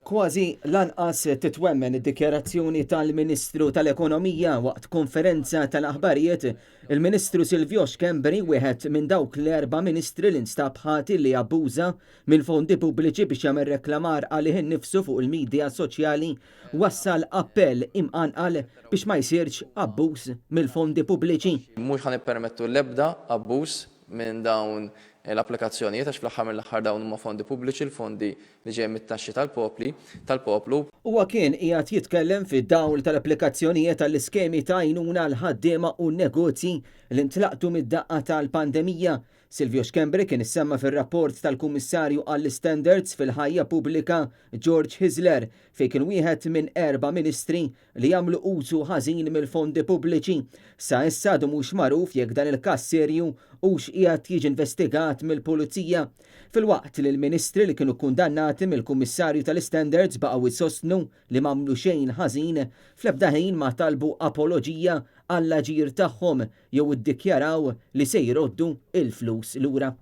Kważi lanqas titwemmen id-dikjarazzjoni tal-Ministru tal-Ekonomija waqt konferenza tal-aħbarijiet. Il-Ministru Silvio Schembri, wieħed minn dawk l-erba' ministri li nstab ħati li abbuża minn fondi pubbliċi biex jagħmel reklamar għalih innifsu fuq il-midja soċjali, wassal appell imqanqal biex ma jsirx abbuż mill-fondi pubbliċi. Mhux ħa nippermettu l-ebda abbuż minn dawn l-applikazzjonijiet għax fl-aħħar mill-aħħar dawn huma fondi pubbliċi, l-fondi li ġejjin mit-taxxi tal-popli, tal-poplu. Huwa kien qiegħed jitkellem fid-dawl tal-applikazzjonijiet għall-iskemi ta' għajnuna għall-ħaddiema u n-negozji li ntlaqtu mid-daqqa tal-pandemija. Silvio Schembri kien issemma fir-rapport tal-Kummissarju għall-Istandards fil-Ħajja Pubblika George Hyzler fejn kien wieħed minn erba' ministri li jagħmlu użu ħażin mill-fondi pubbliċi. Sa issa għadu mhux magħruf jekk dan il-każ serju hux qiegħed jiġi investigat mill-Pulizija. Filwaqt li l-Ministri li kienu kkundannati mill-Kummissarju tal-Istandards baqgħu jsostnu li m'għamlu xejn ħażin, fl-ebda ħin ma talbu apoloġija għall-aġir tagħhom jew iddikjaraw li se jroddu l-flus lura.